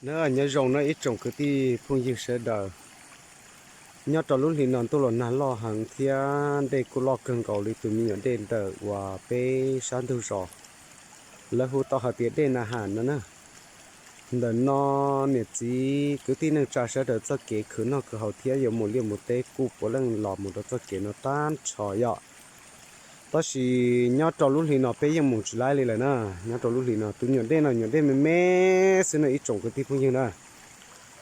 Nyob zoo na ib tsoom kwv tij phooj ywg sawv daws, nyob rau lub hli no ntuj los nag loj heev thiab dej kuj loj kawg nkaus li tus me nyuam dej ntawm uas peb sab ntug zos lawv hu tau hais tias dej Na Ham no na. Ntawm no niam txiv kwv tij neej tsa sawv daws txoj kev khwv noj khwv haus thiab yuav mus liaj mus teb kuj puav leej los mus rau txoj kev no tag nrho yom. Tab sis nyob rau lub hli no peb yeej mus tsis laib li lawm na. Nyob rau lub hli no tus nyuam dej no nyuam dej me me xwb no ib tsoom kwv tij phooj ywg na.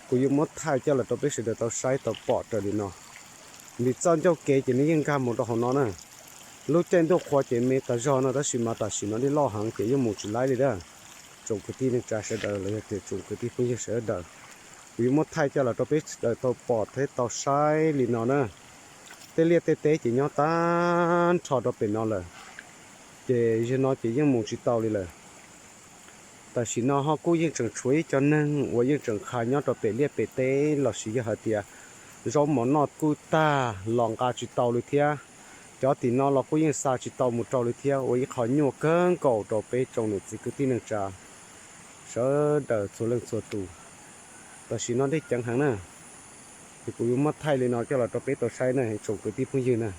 Kuv yuav muab thaij coj los rau peb sawv daws tau saib tau pom raws li no. Vim txoj ncauj kev ces nws yeej nkag mus rau hauv no na. Lub caij ntuj qhua ces me tas zog no tab sis mas tam sim no dej loj heev ces yeej mus tsis laib li na. Tsoom kwv tij neej tsa sawv daws los yog tias tsoom kwv tij phooj ywg sawv daws, kuv yuav muab thaij coj los rau peb sawv daws tau pom thiab tau saib li no na. Tej liaj tej teb ces nyob tag nrho rau pem no lawm, ces zaum no ces yeej mus tsis tau li lawm. Tam sim no ho kuj yeej tseem tshuav ib co neeg uas yeej tseem khav nyob rau pem liaj pem teb los sis yog hais tias zaub mov noj kuj tag los nqa tsis tau li thiab. Cov tim no los kuj yeej xa tsis tau mus rau li thiab, ua ib qho nyuaj kawg nkaus rau peb tsoom niam txiv kwv tij neej tsa sawv daws txhua leej txhua tus. Tam sim no dej ceev heev na, ces kuv yuav muab thaij li no coj los rau peb tau saib na tsoom kwv tij phooj ywg na.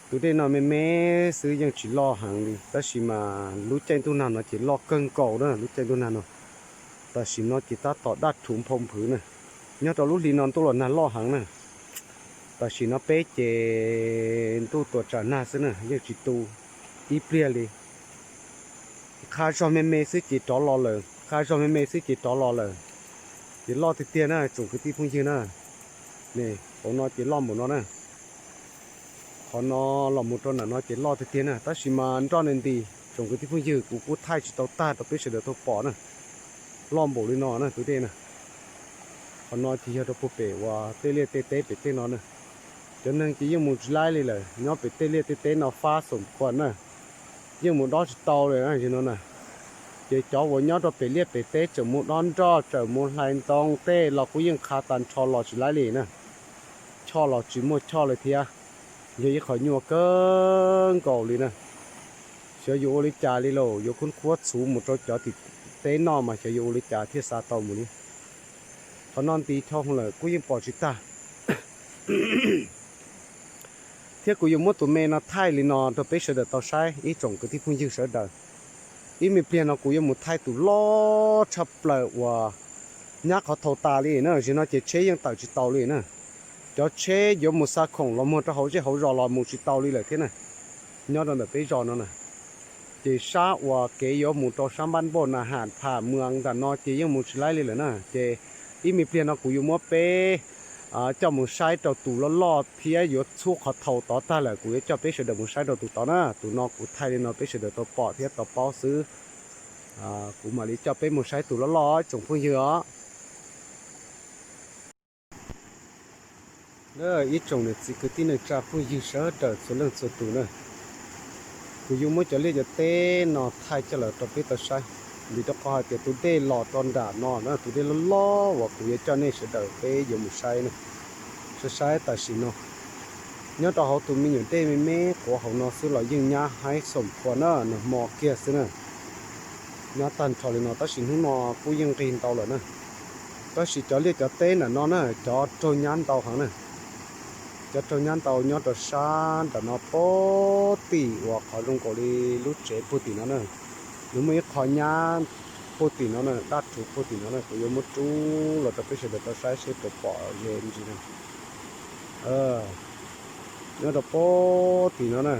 Tus dej no me me xwb yeej tsis loj heev li tab sis mas lub caij ntuj nag no ces loj kawg nkaus na, lub caij ntuj nag no. Tam sim no ces tab tom daj rhuv nphau nphwv na. Nyob rau lub hli no ntuj los nag loj heev na. Tam sim no peb ces ntuj tuam tsam nag xwb na, yeej tsis tu ib pliag li. Qhab zog me me xwb ces rov los lawm, qhab zog me me xwb ces rov los lawm. Ces loj tiag tiag na tsoom kwv tij phooj ywg na. Ne, hauv no ces loj npaum no na. Qhov no los mus rau nram no ces loj tiag tiag na tab sis mas nroj nti nti, tsoom kwv tij phooj ywg, kuv kuj thaij tsis tau tag rau peb sawv daws tau pom na. Loj npaum li no na tus dej na. Qhov no ces yog rau puag pem uas tej liaj tej teb pem tej no na. Cov neeg ces yeej mus tsis laib li lawm, nyob pem tej liaj tej teb no fab xoom khuam na, yeej mus dob tsis tau li na zaum no na. Ces cov uas nyob rau pem liaj pem teb tseem mus dob nroj tseem mus hlais ntoo tej los kuj yeej khav tag nrho los tsis laib li na. Choj los tsis muaj choj li thiab, yog ib qho nyuaj kawg nkaus li na. Xyov yuav ua li cas li lauj, yuav khub khuab txhuv mus rau cov tim teb noj mas xyov yuav ua li cas thiaj xa tau mus li. Qhov no nti dhau lawm kuj yeej pom tsis tag. Thiab kuv yuav muab tus me no thaij li no rau peb sawv daws tau saib ib tsoom kwv tij phooj ywg sawv daws. Ib me pliag no kuv yuav mus thaij tus loj tshaj plaws uas nyab qhov thau tas li na, zaum no ces tsheb yeej tawm tsis tau li na. Cov tsheb yuav mus xa khoom los muag rau hauv zej hauv zos los mus tsis tau li lawm thiab na. Nyob rau ntawm peb zos no na, ces sab uas kev yuav mus rau sab npab npauj na ham pham muas ntawm no ces yeej mus tsis laib li lawm na. Ces ib me pliag no kuv yuav muab peb coj mus saib rau tus loj loj thiab yuav txhub qhov thau tod tag lawm kuv yuav coj peb sawv daws mus saib rau tus tod na. Tus no kuv thaij li no peb sawv daws tau pom thiab tau paub xwb. Kuv mam li coj peb mus saib tus loj loj tsoom phooj ywg os. Ib tsoom niam txiv kwv tij neej tsa phooj ywg sawv daws txhua leej txhua tus na, kuv yuav muab cov liaj cov teb no thaij coj los rau peb tau saib, vim rau qhov hais tias tus dej los rau nram no na, tus dej loj loj uas kuv yuav coj nej sawv daws peb yuav mus saib na. Saib saib tam sim no nyob rau hauv tus me nyuam dej me me quav hauv no xwb los yeej nyab haib xoom phua na, nag hmo kiag xwb na. Nyab tag nrho li no tab sis hnub no kuj yeej nqig ntau lawm na. Tab sis cov liaj cov teb nram no na cov raug nyab ntau heev na. Cov raug nyab ntau nyob rau sab nram no puag tim uas qhov zoo nkaus li lub tsev puag tim no na. Nws muaj ib qho nyab puag tim no na, dab rhuv puag tim no na, kuv yuav muab rub los rau peb sawv daws tau saib seb puas pom ze ntsis na. Nyob rau puag tim no na,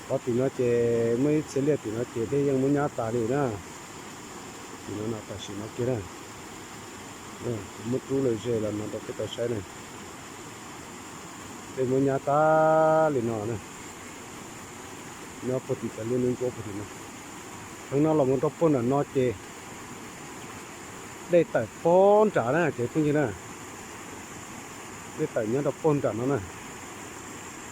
qhov tim no ces muaj ib txhia liaj tim no ces dej yeej muab nyab tas li na. Tim no tam sim no kiag na, kuv muab rub lawm ze los no rau peb tau saib na. Dej muab nyab tas li no na. Nyob puag tim cov liaj nub ntsuab puag tim no. Heev no los mus rau puag nram no ces dej tawm puag nram na ces phooj ywg na. Dej tawm nyob rau puag nram no na.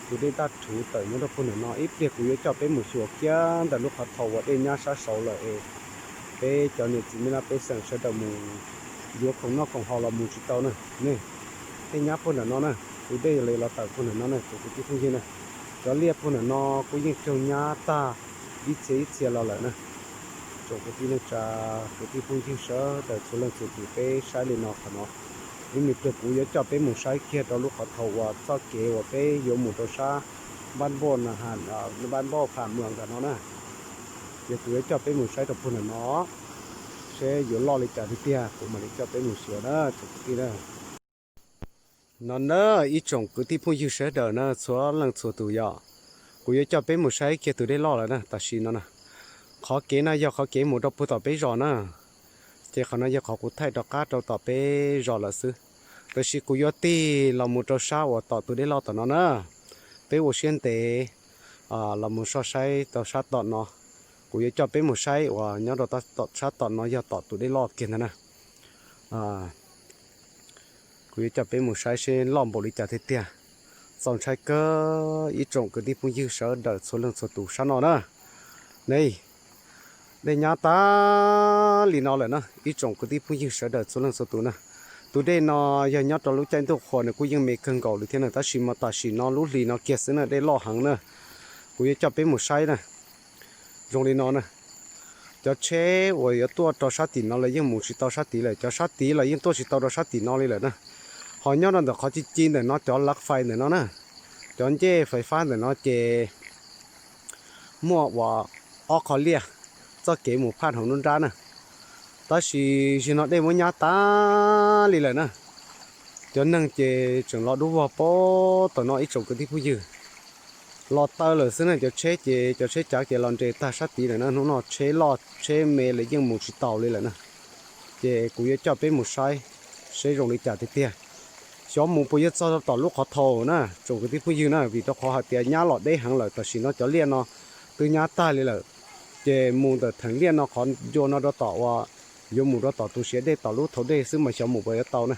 Tus dej dab rhuv tawm nyob rau puag nram no, ib pliag kuv yuav coj peb mus xyuas kiag ntawm lub qhov thau uas dej nyab sab saud lawm es peb cov niam txiv me laj pej xeem sawv daws mus yuav khoom noj khoom haus los mus tsis tau na. Nej, dej nyab puag nram no na, tus dej li los tawm puag nram no na, tus kwv tij phooj ywg na. Cov liaj puag nram no kuj yeej raug nyab tag ib txhia ib txhia los lawm na. Tsoom kwv tij neej tsa, kwv tij phooj ywg sawv daws txhua leej txhua tus, peb saib li no qhov no, ib me pliag kuv yuav coj peb mus saib kiag rau lub qhov thaum uas txoj kev uas peb yuav mus rau sab npab npauj, npab npauj pham mws ntawm no na. Ces kuv yuav coj peb mus saib rau puag ntawm no seb yuav loj li cas tiag tiag, kuv mam li coj peb mus xyuas na tsoom kwv tij na. No na, ib tsoom kwv tij phooj ywg sawv daws na txhua leej txhua tus, yog kuv yuav coj peb mus saib kiag tus dej loj lawm na tam sim no na. Qhov kev no yog qhov kev mus rau puag tom peb zos na, ces qhov no yog qhov kuv thaij rov qab rau tom peb zos lawm xwb. Tab sis kuv yuav tig los mus rau sab uas tom tus dej loj tom no na. Peb ua siab ntev los mus soj saib tau sab tom no. Kuv yuav coj peb mus saib uas nyob rau sab tom no yog tom tus dej loj kiag ntag na. Kuv yuav coj peb mus saib seb loj npaum li cas tiag tiag. Txaus ntshai kawg ib tsoom kwv tij phooj ywg sawv daws txhua leej txhua tus sab no na. Ne, dej nyab tag li no lawm na ib tsoom kwv tij phooj ywg sawv daws txhua leej txhua tus na. Tus dej no yog nyob rau lub caij ntuj qhua nws kuj yeej me kawg nkaus li thiab na, tab sis mas tam sim no lub hlis no kiag xwb na dej loj heev na. Kuv yuav coj peb mus saib na. Zoo li no na, cov tsheb uas yuav tuaj rau sab tim no los yeej mus tsis tau sab tid lawm, cov sab tid los yeej tuaj tsis tau rau sab tim no li lawm na. Ho nyob rau ntawm qhov ci ci ntawm no cov lav fais ntawm no na, cov ncej fais fab ntawm no ces muaj uas ob qho liaj, txoj kev mus phaj hauv nruab nrab na. Tab sis zaum no dej muab nyab tag li lawm na. Cov neeg ces tseem los dub vog pab tom no ib tsoom kwv tij phooj ywg. Los taw lawm xwb na, cov tsheb ces cov tsheb cav ces los nres tag sab tid lawm na, hnub no tsheb loj tsheb me los yeej mus tsis taus li lawm na. Ces kuv yuav coj peb mus saib seb zoo li cas tiag tiag. Xyov mus puas yuav txog tom lub qhov thaum na tsoom kwv tij phooj ywg na, vim rau qhov hais tias nyab los deb heev lawm, tam sim no cov liaj no twb nyab tag li lawm. Ces mus ntawm theem liaj no qhov ncua no rau tom uas yuav mus rau tom tus siav dej tom lub thau dej xwb mas xyov mus puas yuav tau na.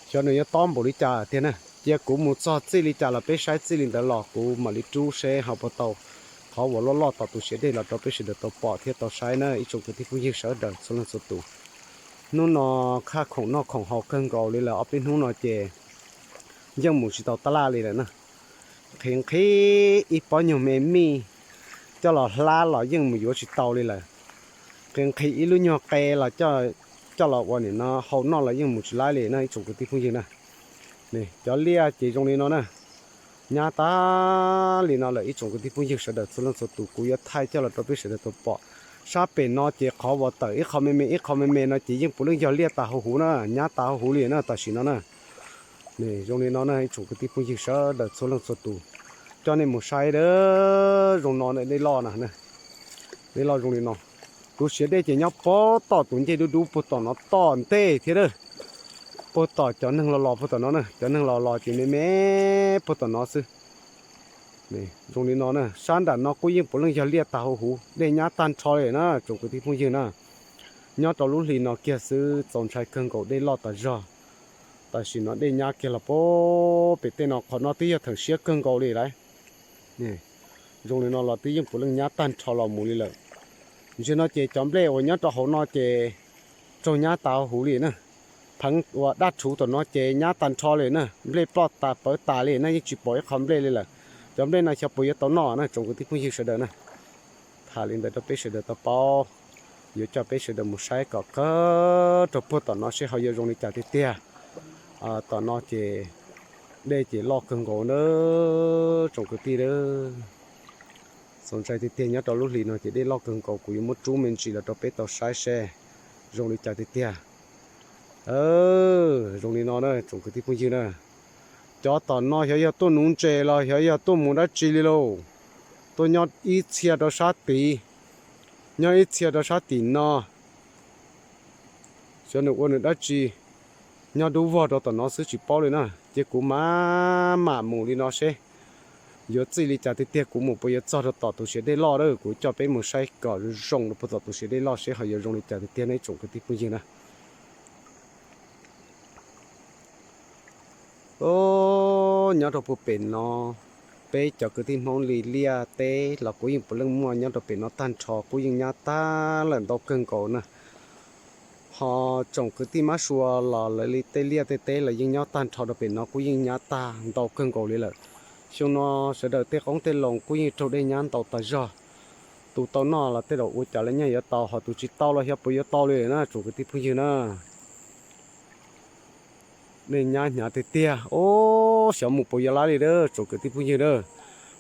Xyov nws yuav tob npaum li cas tiag na. Cia kuv mus txog txij li cas los peb saib txij li ntawd los kuv mam li rub seb ho puas tau qhov uas loj loj tom tus siav dej los rau peb sawv daws tau pom thiab tau saib na ib tsoom kwv tij phooj ywg sawv daws txhua leej txhua tus. Hnub no khaj khoom noj khoom haus kawg nkaus li lawm, ob peb hnub no ces yeej mus tsis tau tab laj li lawm na. Nqhis nqhis ib pob nyuag me mij coj los hlab los yeej mus yuav tsis tau li lawm. Nqhis nqhis ib lub nyuag qe los coj los ua nim no hau noj los yeej mus tsis laib li na ib tsoom kwv tij phooj ywg na. Cov liaj ces zoo li no na. Nyab tag li no lawm ib tsoom kwv tij phooj ywg sawv daws txhua leej txhua tus, kuv yuav thaij coj los rau peb sawv daws tau pom. Sab pem no ces qhov uas tawm ib qho me me ib qho me me no ces yeej puav leej yog liaj tas huv huv na, nyab tas huv huv li na tam sim no na. Zoo li no na ib tsoom kwv tij phooj ywg sawv daws txhua leej txhua tus, coj nej mus saib da. Zoo no dej loj na, dej loj zoo li no. Tus siav dej ces nyob puag tom tus ncej dub dub puag tom no tom ntej thiab da. Puag tom cov neeg los los puag tom no na, cov neeg los los ces me me puag tom no xwb. Zoo li no na, sab nram no kuj yeej puav leej yog liaj tas huv huv, dej nyab tag nrho li na tsoom kwv tij phooj ywg na. Nyob rau lub hli no kiag xwb txaus ntshai kawg nkaus, dej loj tas zog. Tam sim no dej nyab kiag los puag pem tej no, qhov no twb yog theem siab kawg nkaus li lauj. Zoo li no los twb yeej puav leej nyab tag nrho los mus li lawm. Ntsia no ces cov nplej uas nyob rau hauv no ces raug nyab tas huv li na. Pheev uas dab rhuv tom no ces nyab tag nrho li na, nplej ploj tas pawv tas li na, yeej tsis pom ib qho nplej li lawm. Cov nplej no xyov puas yuav tau noj na tsoom kwv tij phooj ywg sawv daws na. Tham li ntawd rau peb sawv daws tau paub, yuav coj peb sawv daws mus saib kom kawg rau puag tom no seb ho yuav zoo li cas tiag tiag. Tom no ces dej ces loj kawg nkaus na tsoom kwv tij a. Txaus ntshai tiag tiag, nyob rau lub hli no ces dej loj kawg nkaus, kuv yuav muab rub me ntsis los rau peb tau saib seb zoo li cas tiag tiag. Zoo li no na tsoom kwv tij phooj ywg na, cov tom no xyov yog tuaj nuv ntses los xyov yog tuaj mus dab tsi li lauj. Tuaj nyob ib txhia rau sab tid, nyob ib txhia rau sab tim no, xyov nws ua nws dab tsi, nyob dub vog rau tom no xwb tsis paub li na. Ces kuv mam mam mus li no seb yuav txij li cas tiag tiag, kuv mus puas yuav txog rau tom tus siav dej loj a. Kuv coj peb mus saib kom zoo rau puag tom tus siav dej loj seb ho yuav zoo li cas tiag tiag ne tsoom kwv tij phooj ywg na. Nyob rau puag pem no, peb cov kwv tij Hmoob li liaj teb los kuj yeej puav leej muaj nyob rau pem no tag nrho, kuj yeej nyab tag lawm ntau kawg nkaus na. Ho tsoom kwv tij mab sua los lawv li tej liaj tej teb los yeej nyob tag nrho rau pem no kuj yeej nyab tag ntau kawg nkaus li lawm. Xyoo no sawv daws tej qoob tej loo kuj yeej raug dej nyab ntau tas zog. tus tau noj los tej zaum ua cas lawv nyiaj yuav tau, ho tus tsis tau los xyov puas yuav tau li na tsoom kwv tij phooj ywg na. Dej nyab hnyav tiag tiag os, xyov mus puas yuav laib li a tsoom kwv tij phooj ywg a.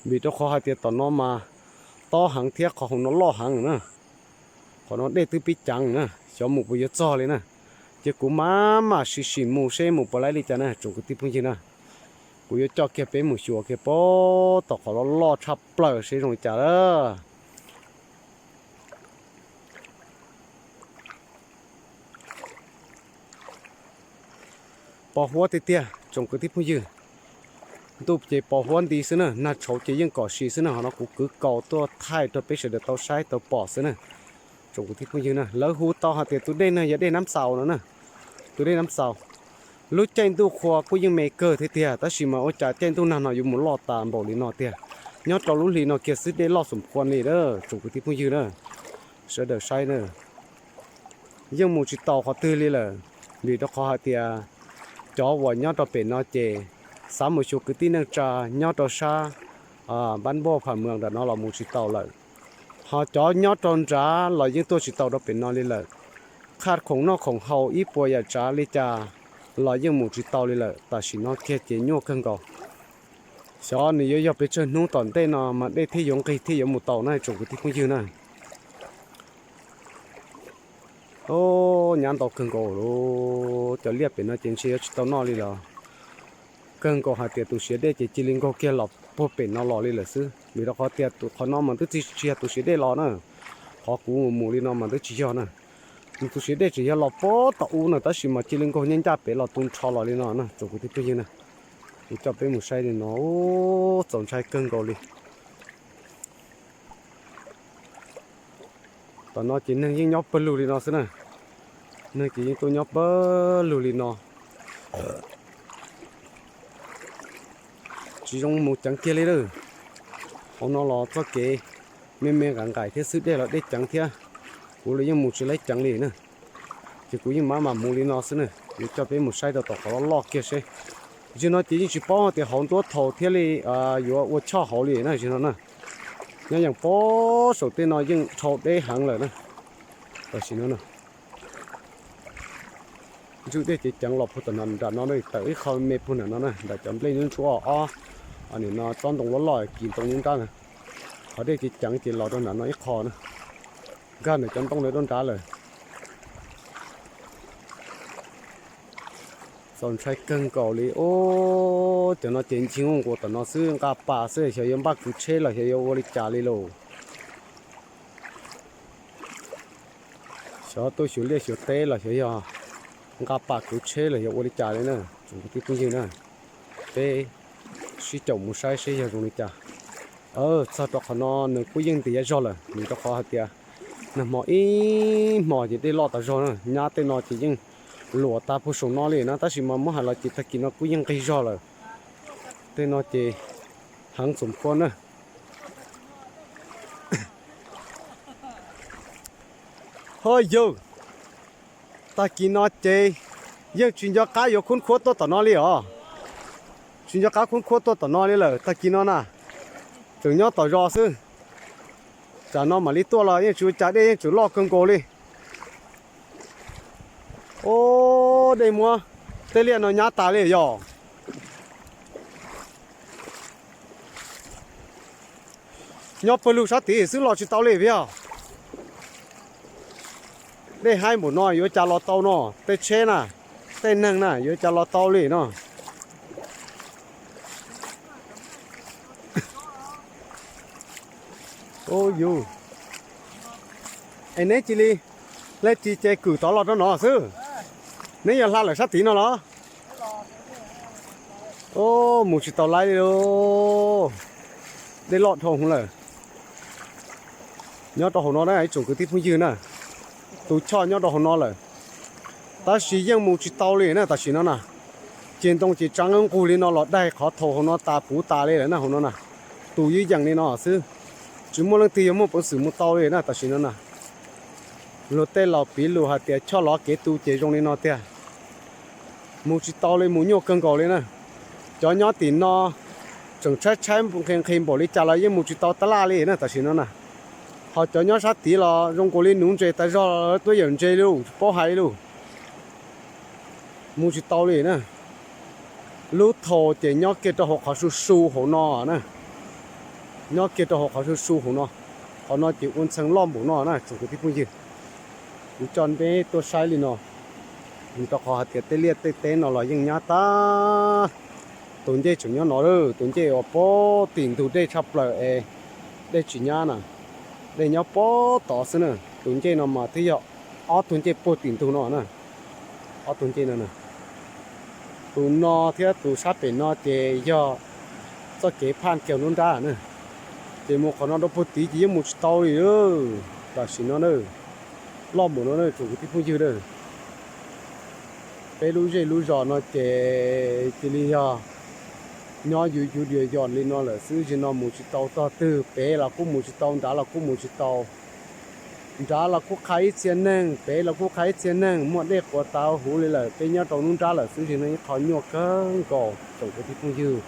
Vim rau qhov hais tias tom no mas tob heev thiab qhov hauv no loj heev na. Qhov no dej twb pib ceev na, xyov mus puas yuav txog li na. Ces kuv mam mam sim sim mus seb mus puas laib li cas na tsoom kwv tij phooj ywg na. Kuv yuav coj kiag peb mus xyuas kiag pem tom qhov loj loj tshaj plaws seb zoo li cas lawm. Pos huab tiag tiag tsoom kwv tij phooj ywg. Ntuj ces pos huab nti xwb na, nag tshauv ces yeej kom sim xwb na, ho no kuv kwv kaus tuaj thaij rau peb sawv daws tau saib tau pom xwb na. Tsoom kwv tij phooj ywg na, lawv hu tau hais tias tus dej no yog dej Nab Xaus no na. Tus dej Nab Xaus, lub caij ntuj qhua kuj yeej me kawg thiab tiag, tab sis mas ua cas caij ntuj nag no yuav mus loj tas npaum li no tiag. Nyob rau lub hli no kiag xwb dej loj xom qhua li a tsoom kwv tij phooj ywg na, sawv daws saib na. Yeej mus tsis tau qhov twg li lawm, vim rau qhov hais tias cov uas nyob rau pem no ces xav mus xyuas kwv tij neej tsa nyob rau sab npab npuaj pham mws nram no los mus tsis tau lawm. Ho cov nyob rau nrad los yeej tuaj tsis tau rau pem no li lawm. Qhaj khoom noj khoom haus ib puas yam tsav li cas los yeej mus tsis tau li lawm. Tam sim no kiag ces nyuaj kawg nkaus. Xyov nws yuav yog pes tsawg hnub tom ntej no mas dej thiaj yuav nqig thiaj yuav mus tau na tsoom kwv tij phooj ywg na. Nyab ntau kawg nkaus li, cov liaj pem no ces ntshe yuav tsis tau noj li los. Kawg nkaus hais tias tus siav dej ces cia li nkaug kiag los puag pem no los li lawm xwb, vim rau qhov tias tus qhov no mas twb tsis yog tus siav dej los na. Qhov kuv mus li no mas twb tsis yog na. Nws tus siav dej tseem yog los puag tom ub na, tab sis mas cia li nkaug nyob ncaj pem los tu nrho los li no na tsoom kwv tij phooj ywg na. Kuv coj peb mus saib li no, txaus ntshai kawg nkaus li. Tom no ces neeg yeej nyob pawg lug li no xwb na. Neeg ces yeej tuaj nyob pawg lug li no. Tsis zoo mus ceev kiag li lawm. Hauv no los txoj kev me me nqaim nqaim thiab xwb, dej los dej ceev thiab. Kuv los yeej mus tsis laib ceev li na. Ces kuv yeej mam mam mus li no xwb na, yuav coj peb mus saib rau tom qhov loj loj kiag seb. Zaum no ces yeej tsis paub tias hauv ntuab thaum thiaj li yuav ua choj hauv li na zaum no na. Nyob yeej pob saum tej no yeej dhau deb heev lawm na. Tam sim no na, ntsuj dej ceev ceev los puag tom nram no, tawm ib qho me puag nram no na, nram cov nplej ntsuab ntsuab ob, nim no tsob ntoo loj loj kis ntoo nruab nrab na. Qhov dej ceev ceev ces los rau nram no ib qho na, nkag ntawm cov ntoo ntawd rau nrad lawm. Txaus ntshai kawg nkaus li os. Cov no ces ncig nquas tom no xwb, nqa pas xwb, xyov yuav npaj kwv tsheb los xyov yuav ua li cas li lauj. Xyov tuaj xyuas liaj xyuas teb los xyov yog nqa pas kwv tsheb los yog ua li cas li na, tsoom kwv tij phooj ywg na. Peb sib caum mus saib seb yog zoo li cas. Txog rau qhov no nws kuj yeej ntiav zog lawm, vim rau qhov hais tias nag hmo ib hmo ces dej loj tas zog na, nyab tej no ces yeej luam tag puag saum no li na, tab sis mas muab hais los ces tag kis no kuj yeej nqig zog lawm. Tej no ces heev txoom kua na. Ho yawg, tag kis no ces yeej tsis nco qab yuav khub khuab tuaj tom no li os. Tsis nco qab khub khuab tuaj tom no li lawm tag kis no na. Tseem nyob tom zos xwb. Tsam no mam li tuaj los yeej tsis ua cas, dej yeej tseem loj kawg nkaus li. Os, dej muab tej liaj no nyab tas li yog. Nyob pawg lug sab tid xwb los tsis tau li yog. Dej haib npaum no yuav cas los tau no, tej tsheb na, tej neeg na yuav cas los tau li no. Yus, es neb cia li, leej tsis ces kwm tod los rau no xwb. Neb yog hla lawm sab tid no los? Mus tsis tau laib li lauj. Dej loj dhau hwv lawm. Nyob rau hauv no na ib tsoom kwv tij phooj ywg na, tus choj nyob rau hauv no lawm, tab sis yeej mus tsis tau li na tam sim no na. Ces ntoo ces tsav nqug li no los daig qhov thaum hauv no tas puv tas li lawm na hauv no na. Tus yeej yeem li no xwb, tsis muaj leej twg yuav muaj peev xwm mus tau li na tam sim no na. Luag tej laus piv lus hais tias choj lov kev tu ces zoo li no tiag. Mus tsis tau li, mus nyuaj kawg nkaus li na. Cov nyob tim no tseem tshaib tshaib nqhis nqhis npaum li cas los yeej mus tsis tau tab laj li na tam sim no na. Ho cov nyob sab tid los zoo nkaus li nuv ntses tas zog los tuaj yawm ntses li lauj, tsis paub hais li lauj. Mus tsis tau li na. Lub thau ces nyob kiag rau hauv qhov su su hauv no na. Nyob kiag rau hauv qhov su su hauv no. Qhov no ces ua ntxhee loj npaum no na tsoom kwv tij phooj ywg. Kuv coj neb tuaj saib li no, rau qhov hais tias tej liaj tej teb no los yeej nyab tag. Tus ncej tseem nyob no lawm, tus ncej uas puag tim ntug dej tshaj plaws es dej tsis nyab na, dej nyob puag tod xwb na. Tus ncej no mas twb yog ob tug ncej puag tim ntug no na, ob tug ncej no na. Tus no thiab tus sab pem no ces yog txoj kev phaj kiag lub nrab na. Ces mus qhov no rau puag tid ces yeej mus tsis tau li. Tam sim no na, loj npaum no na tsoom kwv tij phooj ywg na. Peb lub zej lub zos no ces cia li yog nyob yuv yuv dias yos li no lawm xwb, zim no mus tsis tau tog twg, pem los kuj mus tsis tau, nrad los kuj mus tsis tau. Nrad los kuj qha ib txhia neeg, pem los kuj qha ib txhia neeg, muaj dej quas tas huv li lawm, peb nyob rau lub nrab lawm xwb, zim no ib qho nyuaj kawg nkaus tsoom kwv tij phooj ywg.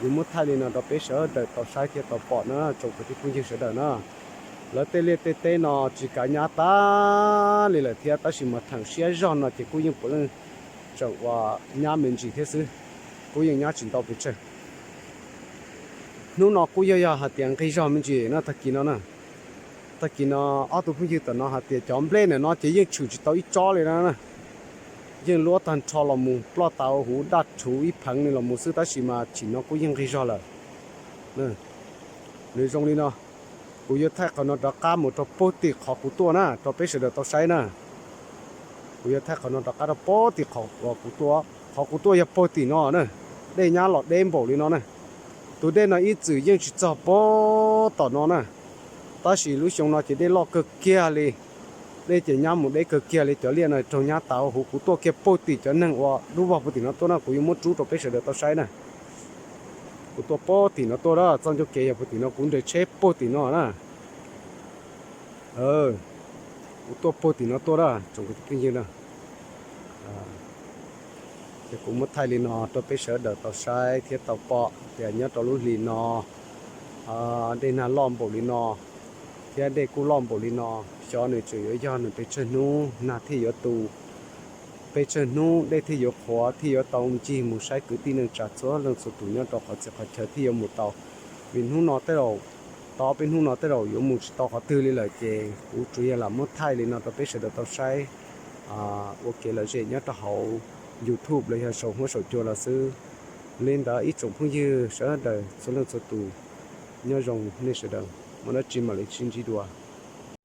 Yuav muab thaij li no rau peb sawv daws tau saib thiab tau pom na tsoom kwv tij phooj ywg sawv daws na. Lawv tej liaj tej teb no tsis kav nyab tag li lawm thiab, tab sis mas theem siab zog no ces kuj yeej puav leej tseem ua nyab me ntsis thiab xwb, kuj yeej nyab tsis ntau pes tsawg. Hnub no kuj yog yog hais tias nqig zog me ntsis na, tag kis no na. Tag kis no ob tug phooj ywg tom no hais tias cov nplej ntawm no ces yeej tshwm tsis tau ib tsob li na. Yeej luab tag nrho los mus ploj tas huv daj rhuv ib pheev li los mus xwb, tab sis mas chim no kuj yeej nqig zog lawm. Nws zoo li no, kuv yuav thaij qhov no rov qab mus rau puag tim qhov kuv tuaj na rau peb sawv daws tau saib na. Kuv yuav thaij qhov no rov qab rau puag tim qhov kuv tuaj, qhov kuv tuaj yog puag tim no na. Dej nyab los deb npaum li no na. Tus dej no ib txwm yeej tsis txog puag tom no na, tab sis lub xyoo no ces dej loj kawg kiag li. Dej ces nyab mus deb kawg kiag li, cov liaj no raug nyab tas huv. Kuv tuaj kiag puag tim cov neeg uas dub vog puag tim no tuaj na, kuv yuav muab rub rau peb sawv daws tau saib na. Kuv tuaj puag tim no tuaj na, txoj ncauj kev yog puag tim no, kuv nres tsheb puag tim no na. Kuv tuaj puag tim no tuaj na tsoom kwv tij phooj ywg na. Ces kuv muab thaij li no rau peb sawv daws tau saib thiab tau pom tias nyob rau lub hlis no dej nag loj npaum li no thiab dej kuj loj npaum li no, xyov nws tseem yuav yog nws pes tsawg hnub nag thiaj yuav tu, pes tsawg hnub dej thiaj yuav qhuav thiaj yuav tau ncig mus saib kwv tij neej tsa txhua leej txhua tus nyob rau qhov txhia qhov chaw thiaj yuav mus tau. Vim hnub no tej zaum, tau ob peb hnub no tej zaum yuav mus tsis tau qhov twg li lawm, ces kuv tsuas yog lam muab thaij li no rau peb sawv daws tau saib ua kev lom zem nyob rau hauv YouTube los yog saum huab saum cua los xwb. Li ntawd ib tsoom phooj ywg sawv daws txhua leej txhua tus, nyob zoo nej sawv daws, muaj dab tsi mam li sib ntsib dua.